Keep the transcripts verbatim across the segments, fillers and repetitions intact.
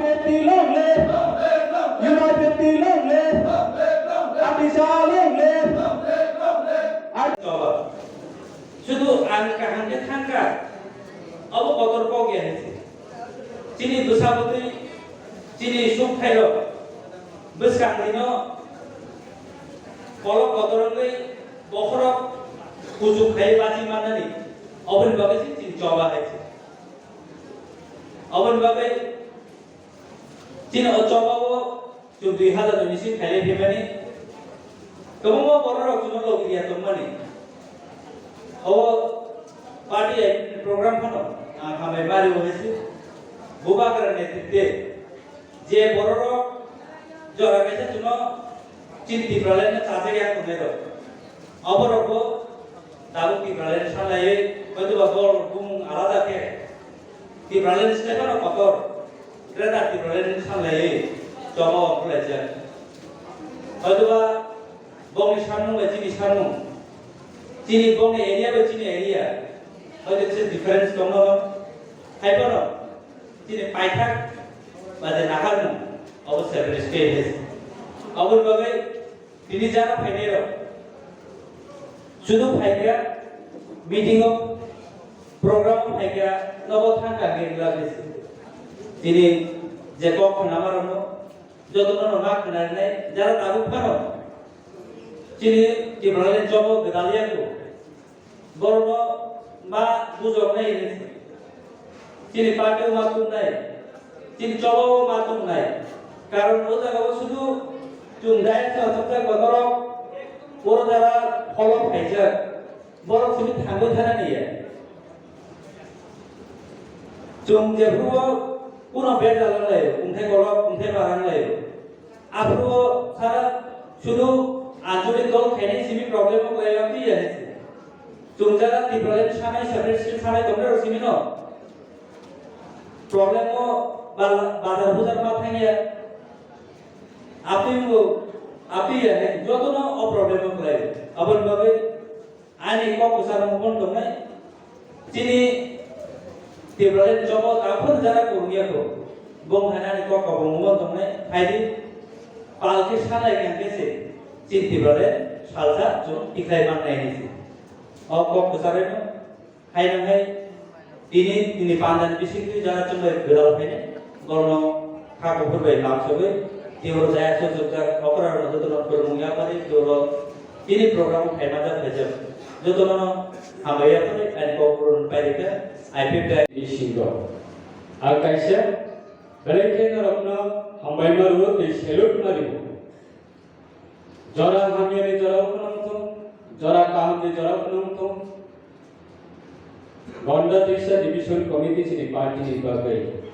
Party long live! United Party long live! Amisa long live! Choba. Sudu ang kaham khe thangkha. Abo kotor kok ya hinsi. Chini bwsa bwtwi, chini suk thairok bwskang dino kolok kotor wngwi bokhorok kuchuk khai bachi mannani. Oboni bagwi se chini choba hai se. Oboni bagwi chini o choba o chwng dui hazar ni simi khailai phaimani. Kwbangma borok rok chwngno logi ya tongmani. O party program phano ang hambai mari o hesi. Bubagra netritwe je borok rok jora kaisa chwngno chini Tipraland no chajak ya tongnai rok. Oborok bo tabuk Tipraland sanlaiwi, hoitoba borok bumung alada khe Tipraland se phano kotor, Greater Tipraland sanlaiwi choba o khwlaijak. Hoitoba bongni sanmung bai chini sanmung, chini bongni area bai chini area, hoito kisa difference tongno, hai phano chini paithak ba je naharmung obo separate state. Oboni bagwi tini jara phainai rok sudu phaikha meeting o, program o phaikha, nogo thangkha hinwi wngla bisi. Tini je kok khwnama rokno jotono no ma khwnarinai jara tabuk phano chini Tipraland chobo gwdal ya kho. Borokno ma bujoknai hinwi se. Chini party o ma tumnai, chini choba o ma tumnai. Karon o jaga o sudu chwng daya sa sokjak bonorok, oro jara follow khaijak, borok simi thangwi thana niya. Chwng jephuru o kuno bejal wng laio, wngthai kolok, wngthai barang laio. Aphuru sara sudu anchalik dol khainai simi problem o kwlai lamdi ya hinsi. Chwng jara Tipraland sanai separate state sanai tongnai rok simi no. Problem o ba-, bazar buzar ma thangya. Aphi bo, aphi ya hinsi. Jotono o problem o kwlai. Aboni bagwi Ani kok kwcharo mungmon tongnai. Chini Tipraland chobo taphun jara kurungya kho. Bong hai ani kok kok mungmon tongnai. Phaidi pal khe sanai kang khe se. Chini Tipraland salsa chwng tikhlai mannai hinwi se. O kok kwcharino hai nang hai. Tini, tini pandani bisingtwi jara chwngbai gwdal phainai, borokno kha kuphur bai lam sogwi, tei oro jaya sojokjak okra rokno jotono phwrwngmung yapharwi, tei oro tini program o phaima jak phaijak jotono hambai yapharwi ani kok phurwng pairikha, I P F T bisingo. Ang kaisa belai khe norokno hambai ma rwo tei salute ma rwo. Jora hamyani jora phano wng thung, jora kahamni jora phano wng thung. Gonda Trisa Division Committee chini party ni bagwi,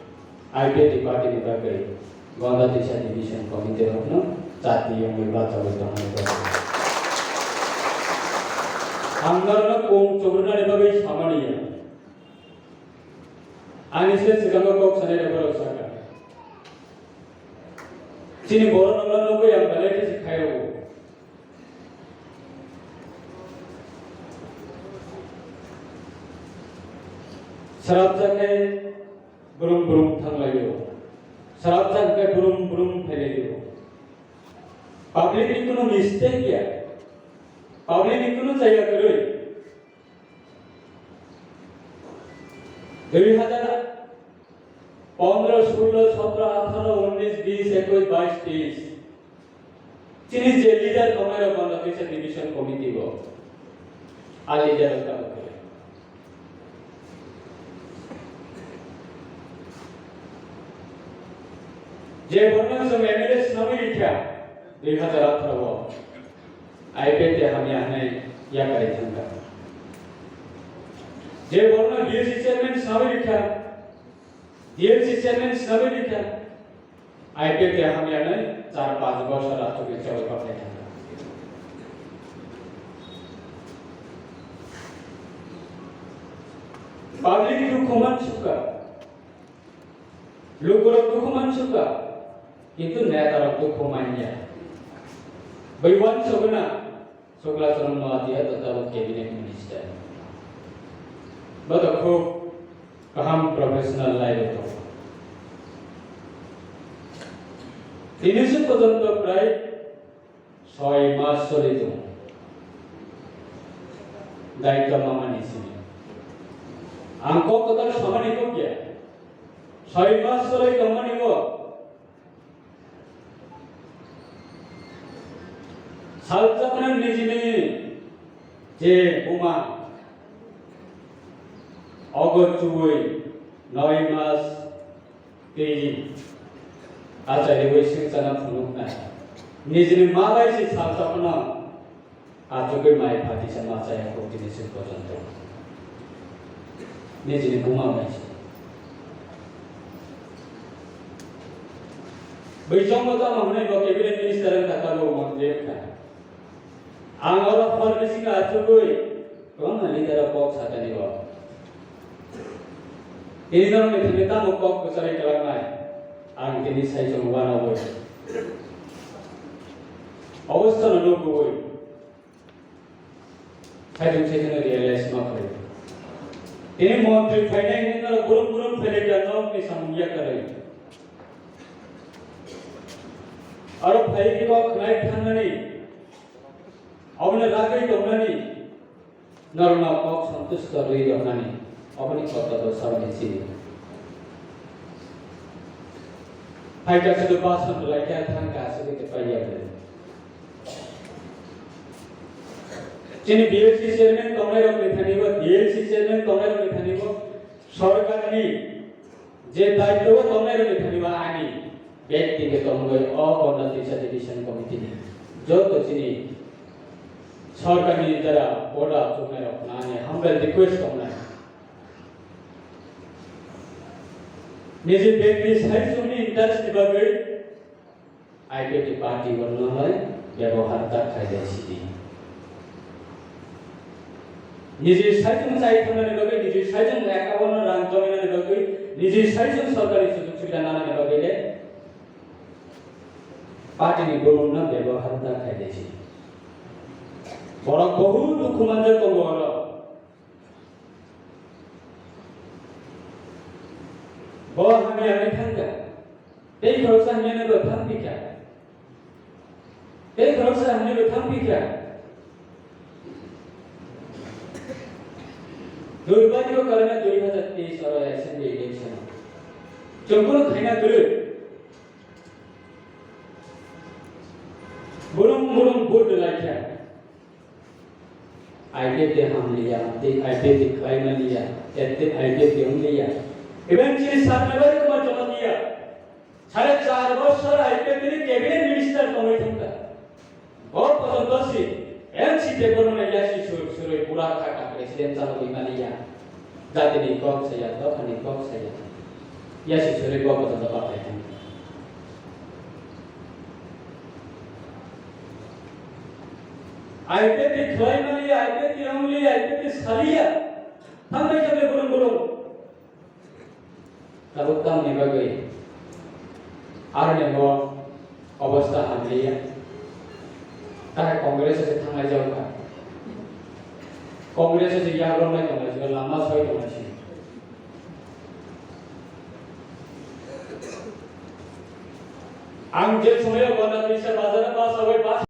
I P F T party ni bagwi, Gonda Trisa Division Committee rokno chati yongwi bachagwi tongnai bagwi. Ang norokno kung chubrunani bagwi samani ya. Ani se swkango kok sanai rok borok saka. Chini borok nokla nugwi ang belai khe se khaio. Srapjak khe brum brum thanglaio. Srapjak khe brum brum phailaio. Public ni kuno mistake ya. Public ni kuno jaya kwrwi. Dui hazar pondro, sullo, sotro, atharo, unnis, bis, ekwis, bais, teis. Chini je leader tongnai rok bono kisa division committee o. A leader rok tamo khe. Je borno chwng M L A swnamwi rikha, dui hazar atharo o. I P F T hamya hwnwi yakarwi thangkha. Je borno D L C chairman swnamwi rikha, D L C chairman swnamwi rikha, I P F T hamya hwnwi char panch bosor aswk khe chawai paklai thangkha. Public dukhu mansukha. Lukurok dukhu mansukha, kintu netarok dukhu manya. Bai uansuguna Sukla Charan Noatia to tabuk cabinet minister. Bo to khub kaham professional line o tongo. Tini se porjonto prai soi mas choli tongo. Daityo mamani simi. Ang kok kwtal samani kok ya. Soi mas choli tongmani bo. Salsa phano nijini je buma ogo chuwi noi mas twi achaiwi sengchana phunuknai. Nijini ma bai se salsa phano achugwi mai phatisa ma chaya kho tini se porjonto. Nijini buma bai se. Bai chongbo tamo hwnwi bo cabinet minister wngkha, tamo montri wngkha. Ang oro hor bisingo achugwi kwbangma leader rok kok satani bo. Tini norokni thani tamo kok kwchari kwlangnai? Ang tini saichung uanogwi. Obostano nukgwi. Saichung saichung realize ma khlai. Tini montri phainai hwnwi norok burum burum phailai kha, norokni samung yakarwi. Aro phai khe kok khnai thangnani, obono ragwi tongnani, norokno kok santusto rwi rwnani, oboni kok to saboni chini. Phaikha sudu basan laikha thangkha sudu khe paiya. Chini B L C chairman tongnai rokni thani bo, D L C chairman tongnai rokni thani bo, sorkarni je daityo o tongnai rokni thani bo ani bekti ke tongwi o Ganda Tisa Division Committee ni joto chini sorkarni jara boda chuknai rok ani humble request tongnai. Niji bekti saichungni interest ni bagwi I P F T party bo nolai bebohar ta khaijai sidi. Niji saichung chai thangnani bagwi, niji saichung account rang jominani bagwi, niji saichung sorkari sujog subida nanani bagwi le party ni borokno bebohar ta khaijai sidi. Borok bohut dukhu manjak tongo oro. Bo hamya hwnwi thangkha. Tei khoroksa hamyano bo thangphikha. Tei khoroksa hamya bo thangphikha. Durbhagyo karone dui hajar teis oro assembly election. Chwng bono khaina kwrwi. Burum burum vote rwlaikha. I P F T hamliya, tei I P F T khlaimaliya, tei I P F T wngliya. Even chini Satnabari Kumar Jamatia, sare char bosor I P F T ni cabinet minister tongwi thangkha. Bo pojonto si N C P bormani yasi sur surwi pura khaka president chalo rimaliya. Jatini kok saya, dophani kok saya. Yasi suri kok kotor dophani thang. I P F T khlai maliya, I P F T wng liya, I P F T saliya. Thang bai khe burung burung. Tabuk tamni bagwi aroni bo obostha hamliya. Tahe Congress se thanglai jao kha. Congress se yagrok lai tonglai jao, lama soi tonglai si. Ang je somoyo Ganda Tisa bazar o bus o bai bus